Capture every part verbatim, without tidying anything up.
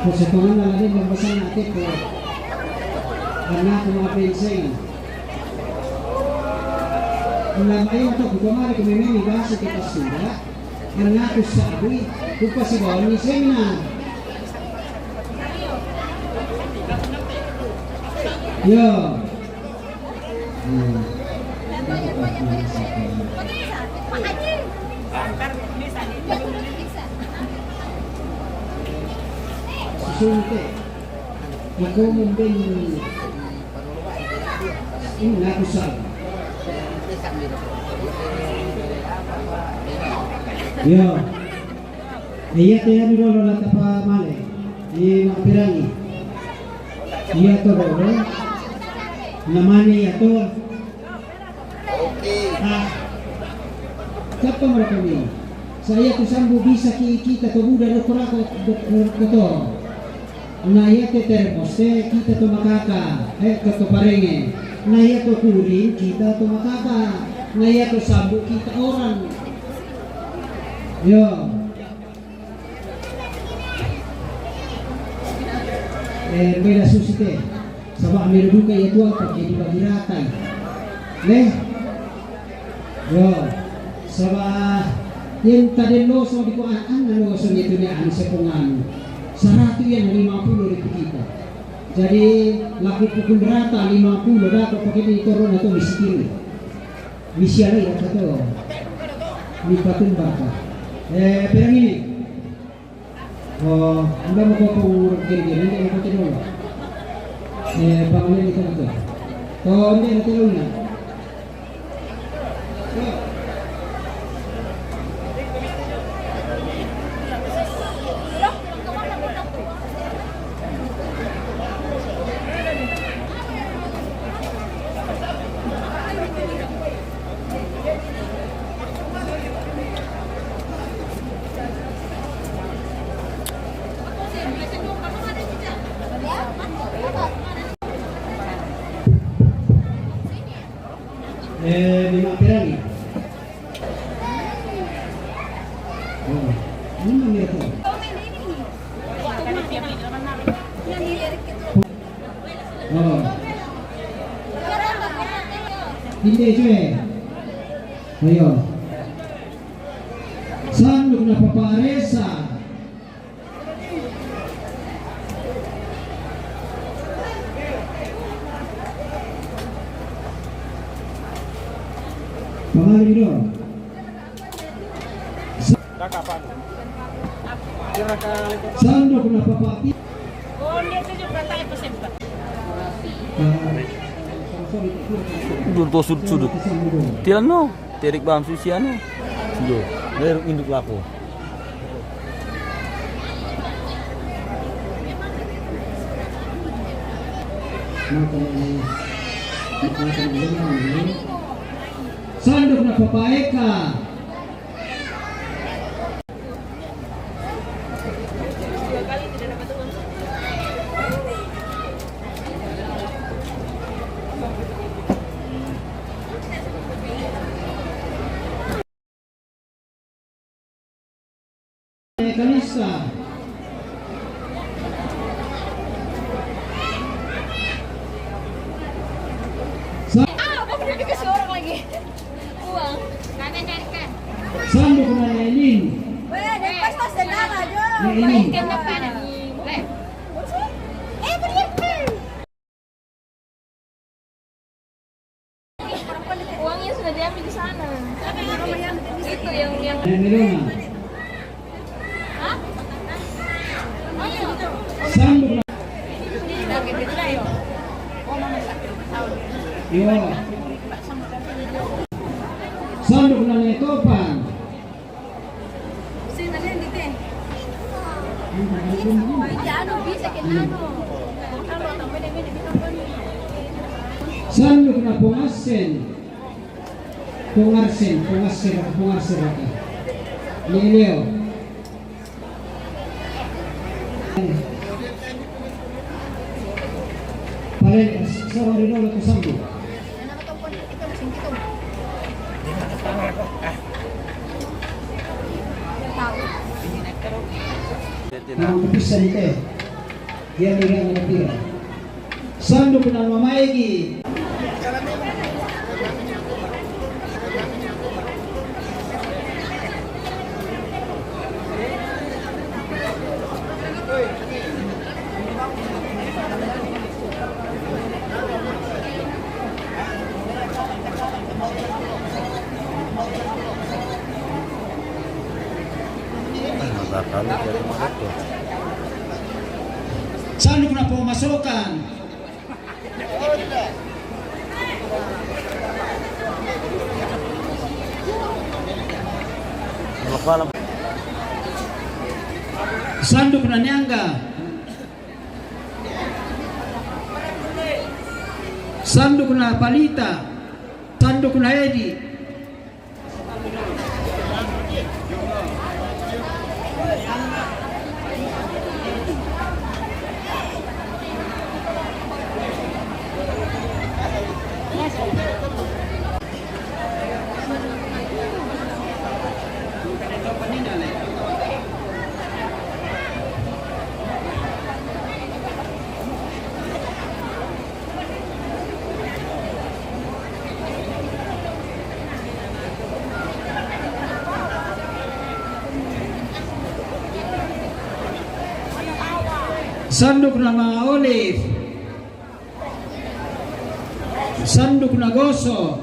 Setonganna la dendeng basana ate ko. Anakku ma pensiun. Lama iya to ku kemari ku memeni basi ke pasura. Anakku sabui ku pasibawa ni seminar. Yo. Hmm. Sunte. Iko membeli. Ini aku salah. Yo. Iya te anu dolo la tapa male. Iya, mapirangi. Iya to dolo. Namanya iya to. Oke. Ah. Siapa mereka ini? Saya tu sambu bisa ki kita to buda do kurako do to. Na iya te termos te kita to makaka, eh, to, to parenge. Na iya to kuring kita to makaka. Na iya to sambu kita orang. Yo. Eh, beda susi te. Saba' melo duka iya tua pake dibagi rata. Leh. Yo. Saba' yen tadelloso diko an, anna loso ni tu ni anu seponganu. Saratu iya lima puluh ribu kita. Jadi laku pukul rata lima puluh dapat pake di torona to miskin. Misialai apa to? Mipatun baka. Eh, perang ini. Oh, anda mau kopong gini-gini, anda mau kopong dulu. Eh, bangunin itu betul. Oh, ini ada telurnya. Eh, lima pirani. Oh, ini namanya apa? Oh. Inde cue. Ayo. Sanduk na paparesa. Pangalido. Sandok na papapi. Dun to sud-, sudut. Tilan no, terik bam susi anu. Sudo, dari induk lako. Sandok na papaeka. Kalista. Sa- Ah, aku udah dikasih orang lagi. Uang. Sandok na Nelin. Weh, dia pas mas dendam aja. Nelin. Main ke depan. Eh, pergi. Uangnya sudah diambil di sana. Itu yang, yang Nelin. Hah? Ayo. Sandok na. Yo. Sandok na Netopan. Sandok na Pongasen. Pongarsen, Pongarsen, Pongarsen. Leo. Pale, sa-, sa-, rinolo ko sambu. Ang umpisa nito eh. Iya, iya, iya, iya. Sanduk na mamaigi. Sanduk na pemasukan. Sanduk na nyangga. Sanduk na palita. Sanduk na edi. Sanduk na ma Olive. Sanduk na goso.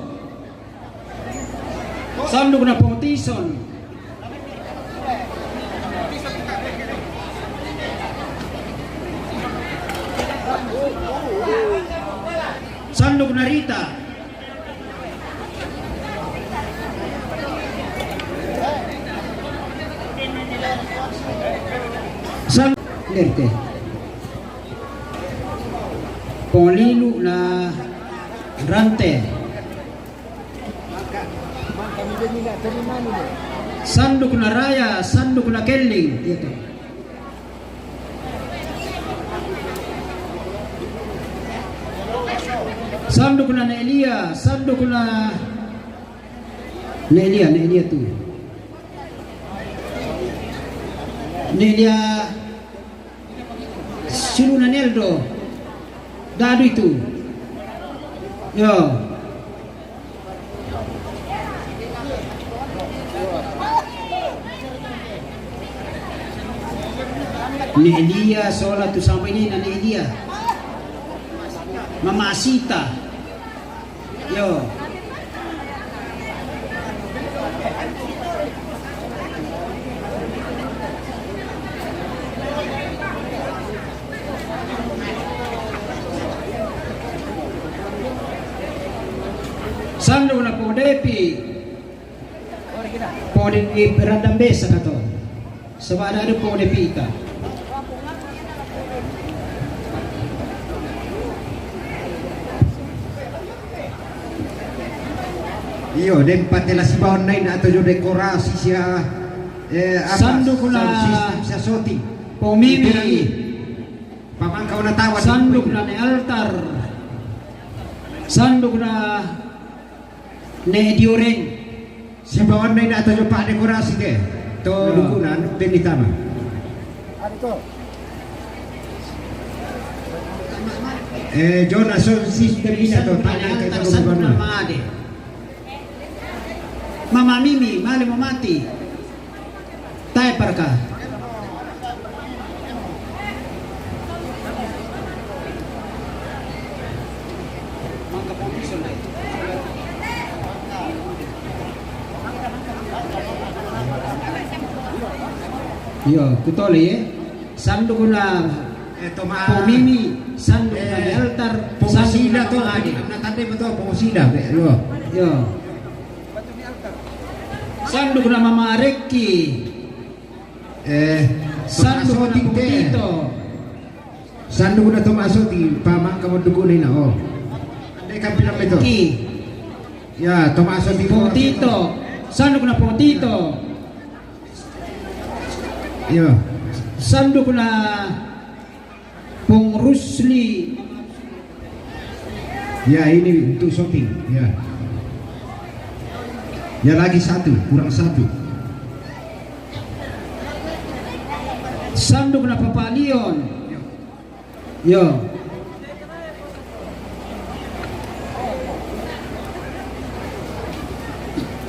Sanduk na potison. Sanduk na rita. San-, lerte. Polilu na rante. Sanduk na raya, sanduk na kelling. Iya to. Sanduk na Nelia, sanduk na Nelia, Nelia tu. Nelia, sinu na Neldo. Dadu itu. Yo. Nelia, sola tu sama ini na Nelia. Mama Sita. Yo. Sanduk na podepi. Podepi randam besa kato. Sabada ada pode pita. Iyo, den patela sibaon nai na ato jo dekorasi sia, eh, apa, sanduk na sound system sia soti. Pomimi. Pamangka ona tawa. Sanduk na ne altar. Sanduk na Ne dioren. Sibaon nai na ato jo pa dekorasi ke. To dukunan, den itama. Eh, Jonas, so system ina to, tanya ke. Sanduk na altar, sanduk na made. Mama Mimi, male mo mati. Tae parka. Iyo, kutole ye. Sanduk na, eh, toma. Pomimi, sanduk na, eh, altar, sanduk na to, made. Na tande mo to, pomosida, be, iyo. Iyo. Sanduk na mama Reki. Eh, sanduk na potito. Sanduk na Tomaso ti pamangka mo dugo na ina, oh. Ande kan pinang ito. Ki. Ya, Tomaso ti potito. Sanduk na potito. Ya. Sanduk na Pung Rusli. Ya, ini untuk shopping. Ya. Ya, lagi satu, kurang satu. Sanduk na Papa Leon. Yo.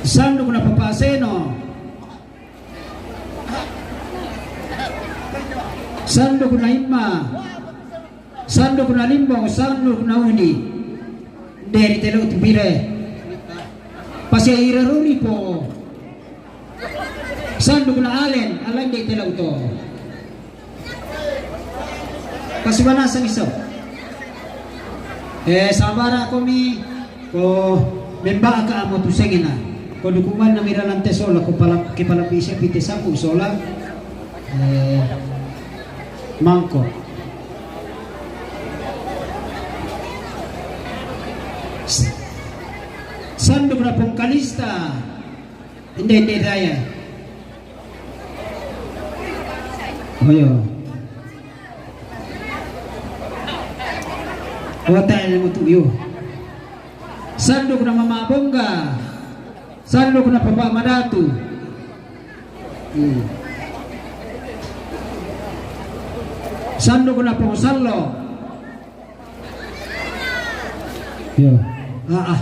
Sanduku na Papa Seno. Sanduku na Imma. Sanduku na Limbong, sanduku na Uni. Deri telo tu pire. Pasi ira ruri po. Sanduku na Alen, Alen de telo to. Pasi bana sang iso. Eh, sabara komi, ko memba ka amo tu sengena. Ko dukungan na mira lante sola, ko pala, ke pala bisa pite sapu sola. Eh, mangko. S-, sanduku na Pong Kalista. Inde, inde, daya. Oyo. Kota yang mutu yo. Sanduku na Mama Bongga. Sanduku na Papa Madatu. Hmm. Sanduku na Pong Sallo. Yo. Ah, ah.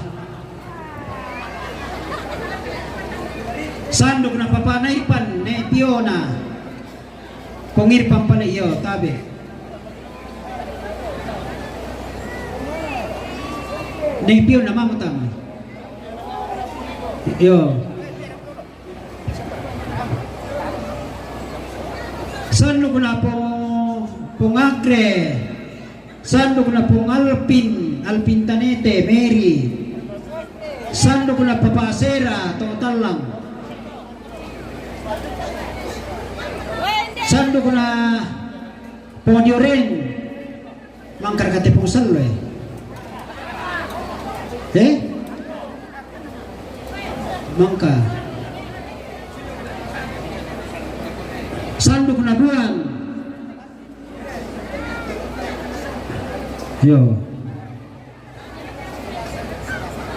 Sanduku na Papa Naipan, ne Piona. Pong Irpan pale yo, tabe. Ne Piona mamu tama. Yo. Sanduku na Pong, Pong Agre. Sanduku na Pong Alpin, Alpin Tanete, Mary. Sanduku na Papa Sera, Totalang. Sanduku na Pong Dioren. Mangkar kate Pong Sallo, eh? Eh? Mangka. Sanduku na Buan. Yo.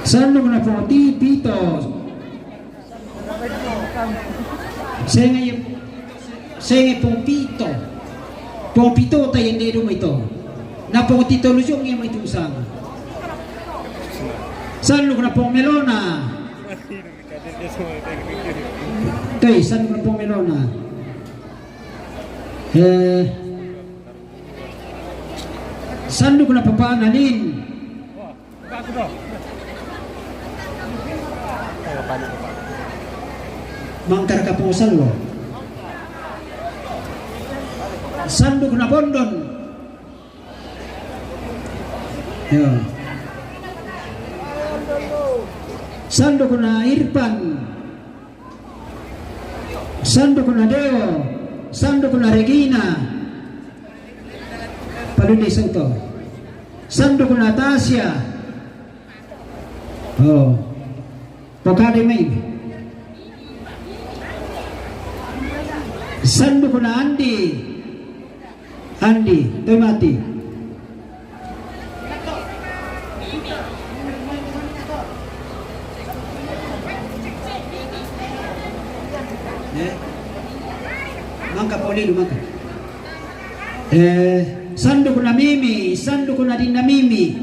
Sanduku na Pong Ti-, Pito. Senge, senge Pong Pito. Pong Pito ta yende du maito. Na Pong Tito Lujong ye maito sana. Sanduku na Pong Melona. Toi, sanduku na Pong Melona. Eh, sanduku na Papa Nalin. Mangkar ka Pong Sallo. Sanduku na Bondon. Yo. Sanduku na Irpan. Sanduku na Deo. Sanduku na Regina. Palu de Soto. Sanduku na Tasia. Oh. Pokade mai. Sanduku na Andi. Andi, toi mati. Eh? Mangka Paulilu, mangka. Eh, sanduku na Mimi, sanduku na Dinda Mimi.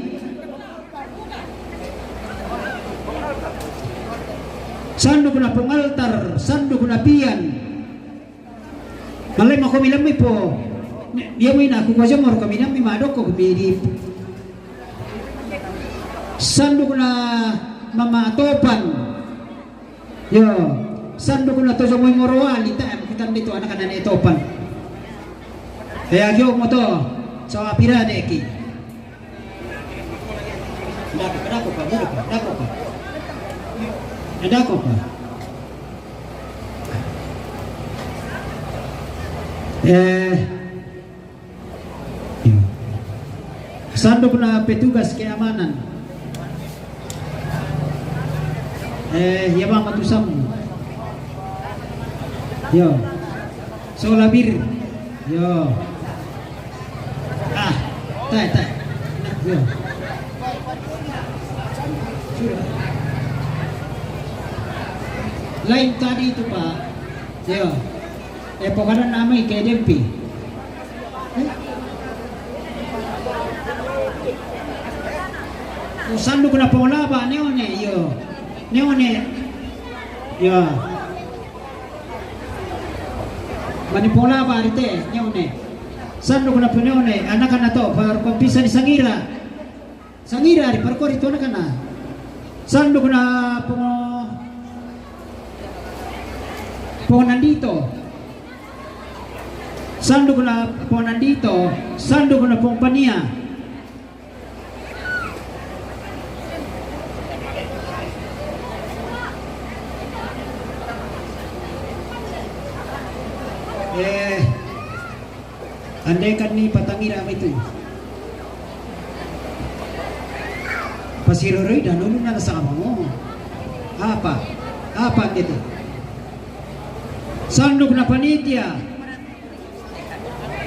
Sanduku na Pong Altar, sanduku na Pian. Malai mako milam mi po. Dia mo ina aku ko jomor ko milam mi madoko ko mi di. Sanduku na Mama Topan. Yo, sanduku na tojo mo moroa ni ta kita dito anak na ni Topan. Kaya yo mo to. So apira de ki. Dako, dako pa, dako pa, dako pa. Eh, dako pa. Eh, sanduku na petugas keamanan. Eh, ya bang matu sam. Yo. So labir. Yo. Ah, tai, tai. Yo. Lain tadi itu, Pak. Yo. Eh, pokanan nama ke dempi. Eh? Sanduk na Pong Laba, ne one, yo. Ne one. Yo. Mani Pong Laba arite, ne one. Sanduk na Pong ne one, anakana to, par kompisa ni Sangira. Sangira ari par kori to anakana. Sanduk na Pong, Pong Nandito. Sanduk na Pong Nandito, sanduk na Pong Pania. Eh, andai kan ni patangira itu. Pasiroroi dan ulun na sama mo. Apa? Apa gitu? Sanduk na panitia.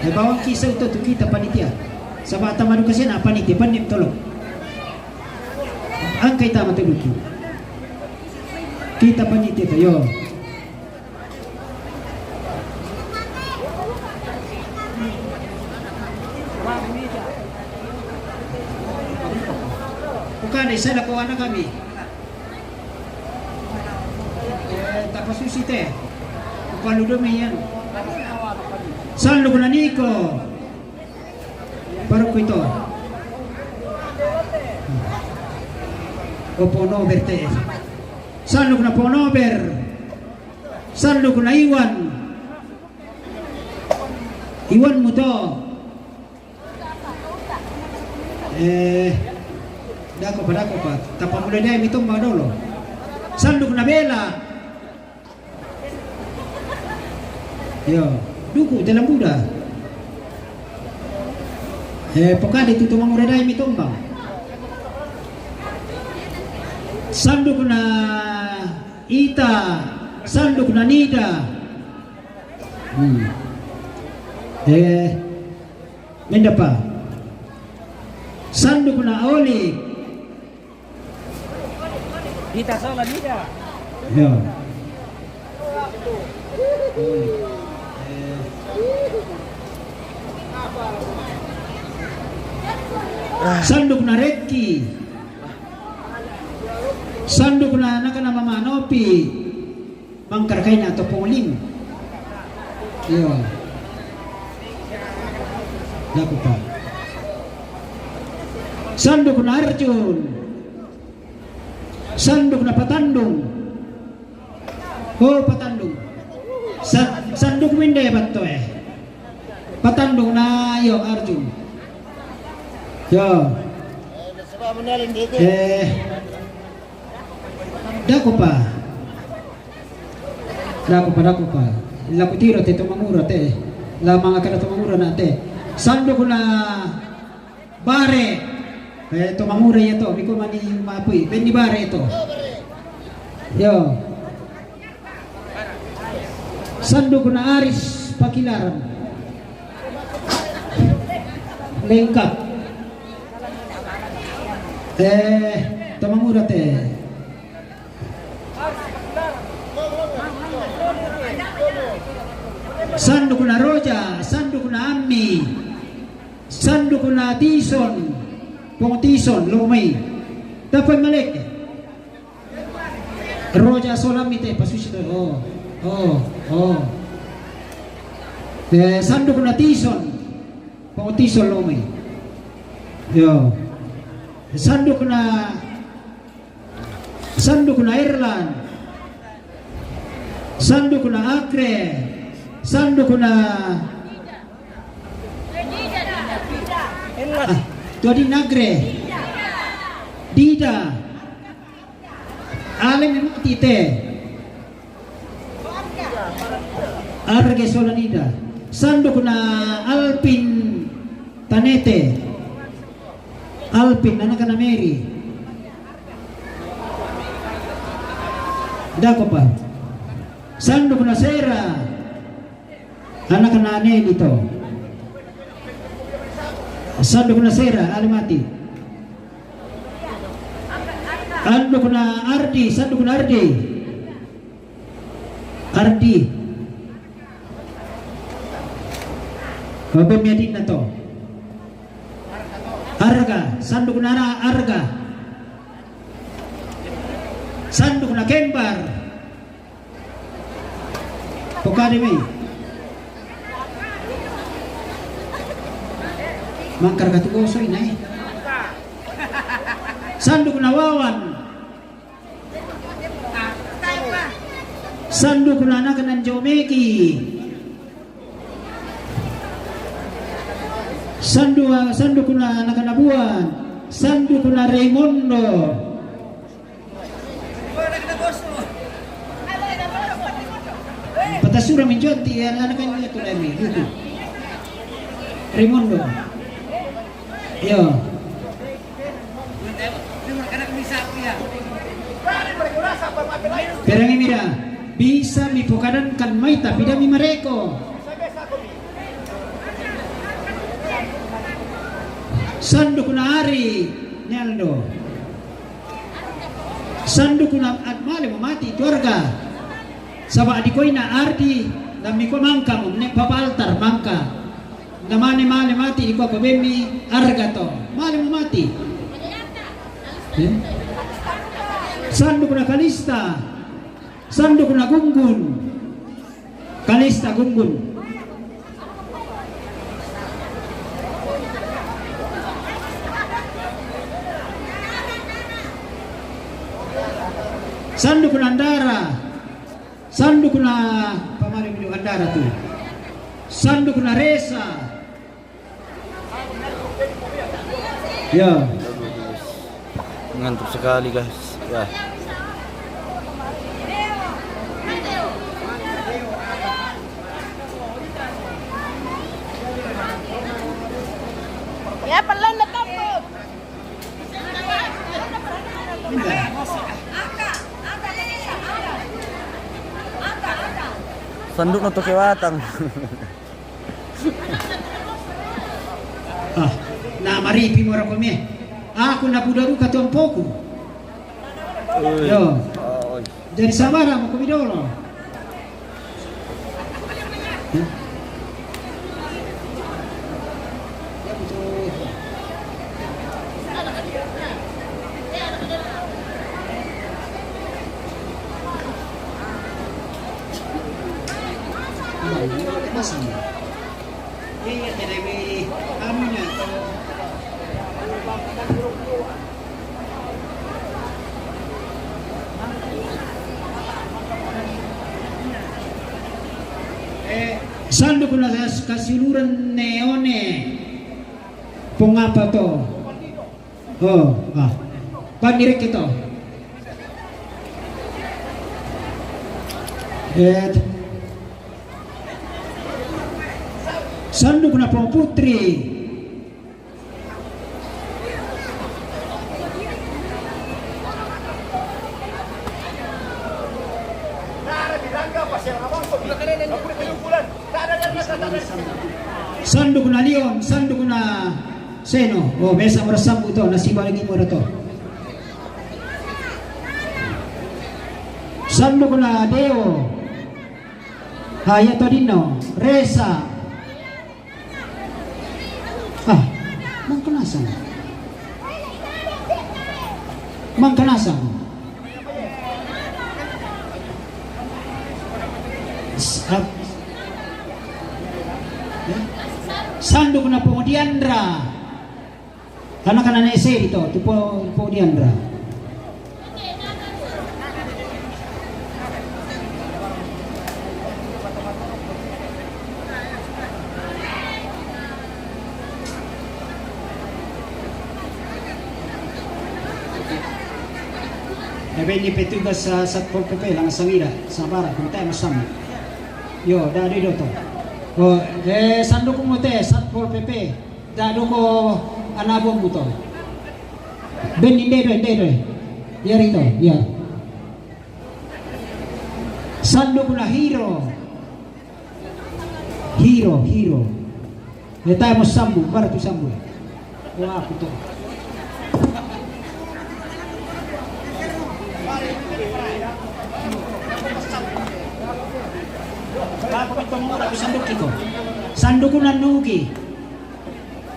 Eh, bawang kisah itu tu kita panitia. Sama tama duka sina panitia, panitia tolong. Angkai tama tu duki. Kita panitia tu, yo. Bukan, saya dah kawan kami. Eh, tapasusi te. Upalu dumi yan. Sanduk na niko. Paruk ito. O Pong Nober te. Sanduk na Pong Nober. Sanduk na Iwan. Iwan mu to. Eh, dako pa, dako pa. Tapa mulai dai mi tombang dolo. Sanduk na Bela. Yo, duku dalam buda. Eh, pokade tu Tomangura dai mi tombang. Sanduk na Ita, sanduk na Nida. Hmm. Eh, menda pa. Sanduk na Oli. Kita sola Nida. Yo. Sanduk na Reki. Sanduk na anakana Mama Nopi. Mangkar kaina to Pong Lim. Yo. Dako pa. Sanduk na Arjun. Sanduk na Patandung. Oh, Patandung. Sa-, sanduk minde batto eh. Patandung na yo Arjun. Yo. Eh. Dako pa. Dako pa, dako pa. Laku tiro te Tomangura te. La manga kena Tomangura na te. Sanduk na Bare. Eh, Tomangura ya to. Biko mani mapui. Beni Bare to. Yo. Sanduk na Aris Pakilaran. Lengkap. Eh, Tomangura te. Sanduk na Roja, sanduk na Ami, sanduk na Tison, Pong Tison, lo mai. Dapat malek. Roja sola mi te pasusi to. Oh, oh, oh. Eh, sanduk na Tison. Pong Tison lo mai. Yo. Sanduk na, sanduk na Erlan. Sanduk na Akre. Sanduk na, ah, tuadi Nagre. Dida. Ale mi mati te. Arge sola Nida. Sanduk na Alpin Tanete. Alpin, anakana Mary. Dako pa. Sanduk na Sera. Anakana Neli to. Sanduk na Sera, ale mati. Anduk na Ardi, sanduk na Ardi. Ardi. Obe mi adina to. Arga, sanduk na Arga. Na kembar. Pokade mi. Mangkar katu gosok ina, eh. Sandu kuna Wawan. Sandu kuna anaka nan Jomeki. Sandu, sandu kuna anaka Nabuan. Sandu kuna Raimondo. Patasura minjonti, ya, anak kan itu lagi, gitu. Raimondo. Yo. Perang ini dah. Bisa mi pokadankan mai tapi dah mi mareko. Sandu kuna Ari, Neldo. Sandu kuna at male mo mati tu arga. Saba' dikua ina Ardi, na mikua mangka mo, ne papa altar mangka. Na mane male mati dikua pabemmi arga to. Male mo mati. Eh? Sandu kuna Kalista. Sandu kuna Gunggun. Kalista Gunggun. Sandu kuna Andara. Sandu kuna pamari minu Andara tu. Sandu kuna Resa. Ya. Ngantuk sekali, guys. Ya. Ya, belum tetap. Sanduk na toke watang. Ah, na maripi mora ko mi. Aku na budaru katuang poku. Oi. Yo. Oi. Jadi sabara mo ko mi dolo. Sandu kuna kasiuluran ne one. Pong apa to? Oh, ah. Pandirek itu. Eh, sandu kuna Pong Putri. Sandu kuna Lion, sandu kuna Seno. Oh, besa mora sambu to, nasi balik mora to. Sandu kuna Deo. Haya to dino, Resa. Ah, mangkanasang. Mangkanasang. S-, ah. Ya. Sandu kuna Pong Diandra. Kana-kana ne seri to, tu Pong, Pong Diandra. Ebe ni petugas sa Satpol P P langa sangira, sabara, kung tayo masam. Yo, dado do to. O, eh, sandu ko mo te, Satpol P P. Dado ko anabong mo to. Ben, hindi do, hindi do. Yari to, ya. Sandu ko na Hiro. Hiro, Hiro. Eta mo sambu, para tu sambu. Wah, kuto. Aku itu mau aku sandu kiko. Sandu ko na Nugi.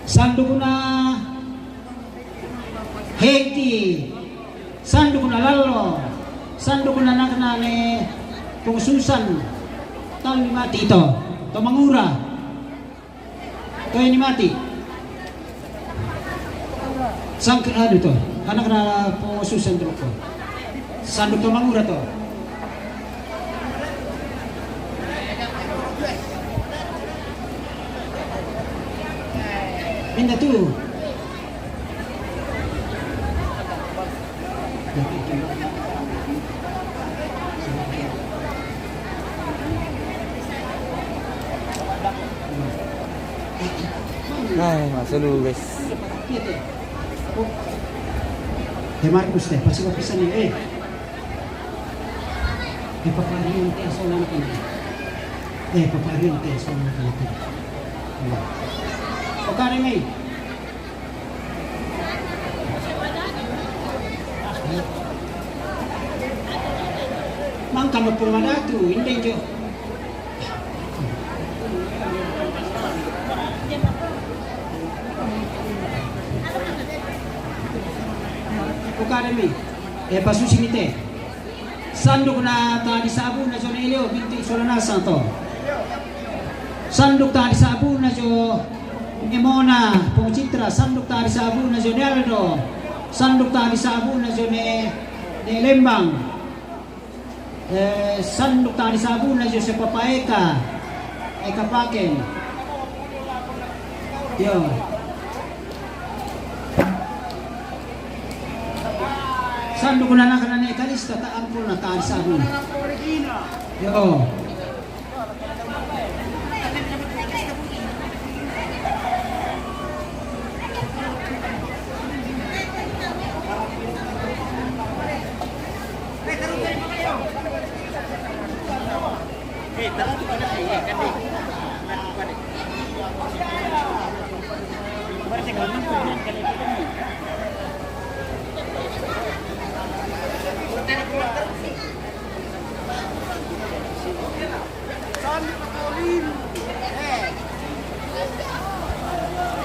Sandu ko na Hengki. Sandu ko na Lalo. Sanduk na nakna ne Pung Susan. Tau ni mati to. To Mangura. To ini mati. Sang anu to. Anak na Pung Susan to ko. Sanduk to Mangura to. Pindah tu. Ay, masulu, guys. He Markus te, pasi ko pisan ni, eh. He Papa Rian te, so na kini. Eh, Papa Rian te, so na kini. O kare mai. Mangka mo pung madatu, inde jo. O kare mai. Eh, pasusi ni te. Sanduk na tadi sabu na jo ne Elio binti Solanasa to. Sanduk tadi sabu na jo ne Mona Pung Citra, sanduk tadi sabu na jo ne Aldo, sanduk tadi sabu na jo ne, ne Lembang. Eh, sanduk tadi sabu na jo se Papa Eka, Eka Paken. Yo. Sanduk na nakna ne Kalista ta ampun na tadi sabu. Yo.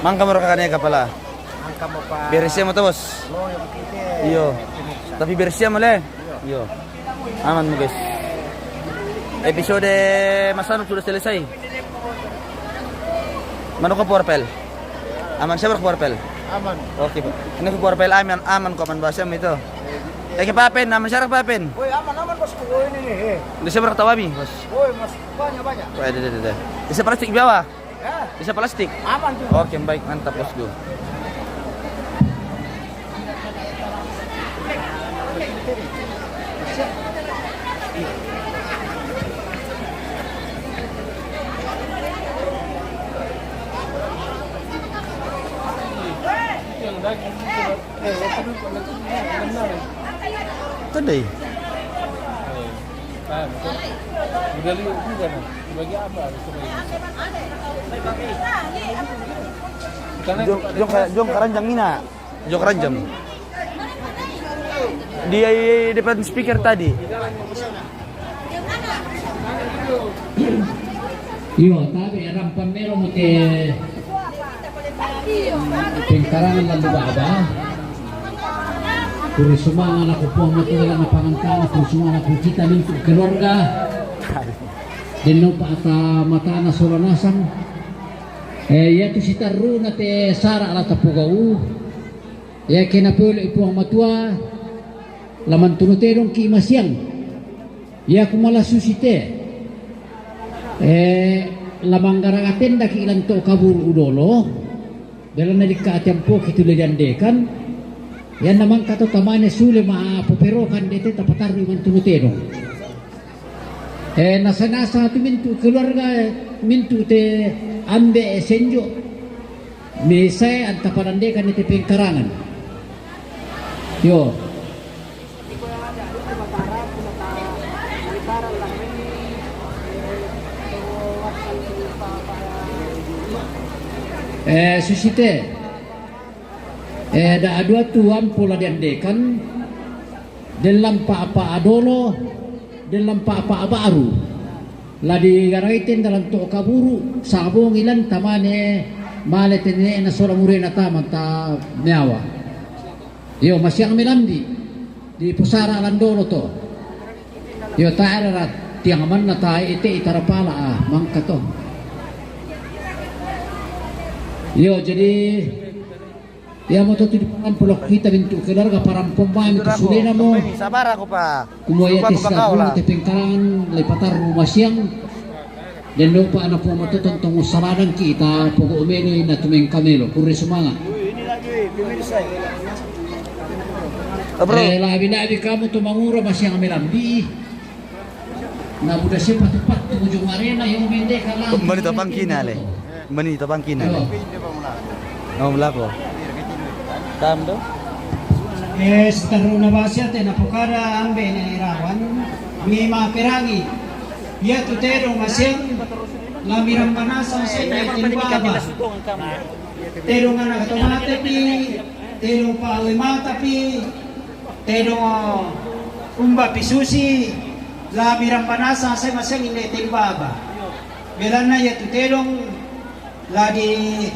Mangka mo ra kakane kapala. Angka mo pa. Beresia mo to, bos. Lo yang kite. Iyo. Tapi beresia mo le. Iyo. Aman mo, guys. Episode masanu sudah selesai. Mano ko porpel? Aman, siapa ko porpel? Aman. Oke, Pak. Ini ko porpel aman, aman ko aman bahasa itu. Oke, Pak Pen, aman siapa Pak Pen? Woi, aman, aman, bos. Woi, ini nih, eh. Di siapa tawabi, bos? Woi, mas, banyak, banyak. Woi, deh, deh, deh. Bisa plastik biawa? Ya. Bisa plastik? Aman tuh. Oke, baik, mantap, bosku. Tadi. Udah lihat juga, nah. Bagi apa harus terus? Jong, jong, jong keranjang mina. Jok Ranjam. Di depan speaker tadi. Iyo, tabe rampan mero mo te pengkarangan lalu baba. Puri sumanga na ko Puang Matua na pangantana, puri sumanga na ko kita mintu keluarga. Denno pa ata matana sola nasang. Eh, iya tu sitarru na te sara la tapogau. Iya ke napole i Puang Matua, la mantuno tedong ki masiang. Iya ku mala susi te. Eh, la manggaraga tenda ki lanto kaburu udolo. Dela na dikka ati ampo ki tule diandekan. Iya na mangka to tamane sule ma poperokan de te tapatarru mantuno tedong. Eh, nasa-nasa tu mintu keluarga, mintu te ambe, eh, senjo. Misae anta padandekan ni te pengkarangan. Yo. Eh, susi te. Eh, da adua tu ampo la diandekan. Dellam pa apa adolo, dellam pa apa abaru. La digaraiten dalam to kaburu, sabong ilan tamane male tenena sola murena tamanta meawa. Yo, masiang melandi di pusara landolo to. Iyo, ta'ra tiang manna ta ete itara pala, ah, mangka to. Iyo, jadi, iya mo to tu di pampulok kita bentuk keluarga parampong bami tu sulena mo. Sabar aku, Pak. Kumua iya testa pengkarangan lai patarru masiang. Den dopa ana pua matoton tong saladang kita pogo melo ina tumeng kamelo. Kurre sumanga. Eh, labi-labi kamu tu mangura masiang melambi. Na buda sepa tepat tu ujung arena yang mendeka lang. Mani topang kina le. Mani topang kina le. Oh, melapo. Tam do. Eh, setaruna basia tena pokada ambe ne irawan. Mi maperangi. Iya tu tedong masiang, la mirambanasa sena telu baba. Tedong ana katomate pi, tedong pawe mata pi, tedong umba pi susi, la mirambanasa sena masiang ine telu baba. Belanna iya tu tedong la di,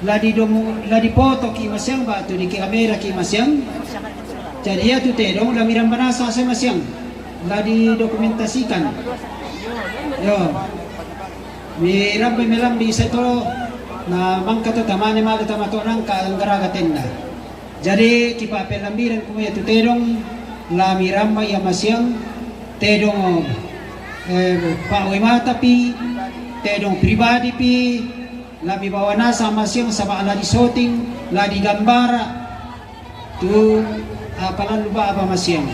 la di domu, la di foto ki masiang batu di kamera ki masiang. Jadi iya tu tedong la mirambanasa sena masiang. La didokumentasikan. Yo. Mirambe melambi sato na mangka to tamane male tamato nangka anggaraga tenda. Jadi kipa pelambiran kumaya tu tedong la miramma iya masiang tedong, eh, pawe mata pi, tedong pribadi pi, la mibawanasa masiang saba la di syuting, la di gambara. Tu, ah, palalu baba masiang.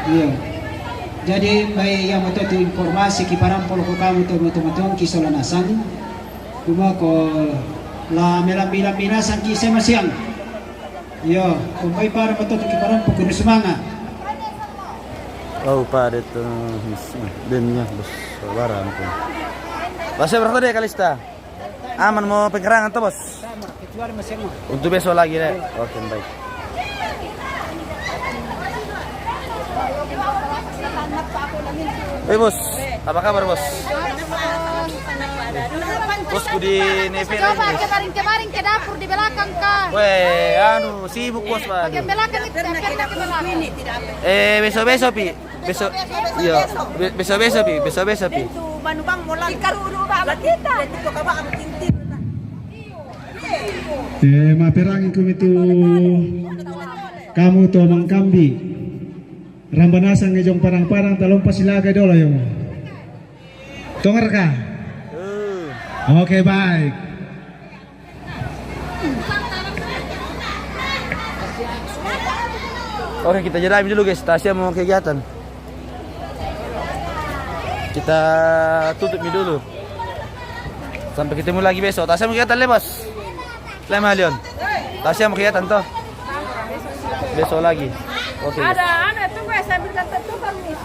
Iyo. Jadi, baik iya mo to tu informasi ki parampolo ko kamu tu matuang ki sola nasang. Kuma ko la melambi-lambi nasang ki se masiang. Iyo, kumbai para mo to tu ki parampolo ko sumanga. Oh, pada tu, dennya bos barang tu. Bahasa berapa deh, Kalista? Aman mo pengkarangan to, Bos? Sama, kecuali masih mau. Untuk besok lagi, deh. Oke, baik. Eh, Bos, apa kabar, Bos? Bos, ku di Neve. Coba kemarin-kemarin ke dapur di belakang, Kak. Weh, anu, sibuk, Bos, Pak. Bagian belakang itu, bagian belakang. Eh, besok-besok, Pi. Beso, iyo, be-, beso-beso pi, beso-beso pi. Dentu manu bang mola. Ikaru ulu bang kita. Dentu toka bang tintin. Eh, maperangi kumi tu kamu tu mangkambi. Rambanasang ejong padang-padang talompa silaga dolo yo. Tongar ka? Eh. Oke, baik. Oke, kita jeda dulu, guys. Tasya mau kegiatan. Kita tutup mi dulu. Sampai ketemu lagi besok. Tasya mau kegiatan, Lebas? Lema Leon. Tasya mau kegiatan, toh? Besok lagi. Oke, guys. Ada, ada, tunggu ya, saya ambilkan tukang nih.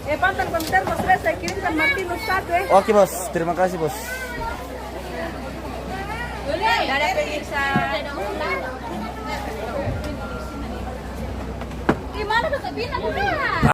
Eh, pantan komputer, Bos, saya kirimkan Martinus satu, eh. Oke, Bos. Terima kasih, Bos. Dadah, pemirsa. Di mana tuh, Kak Bina?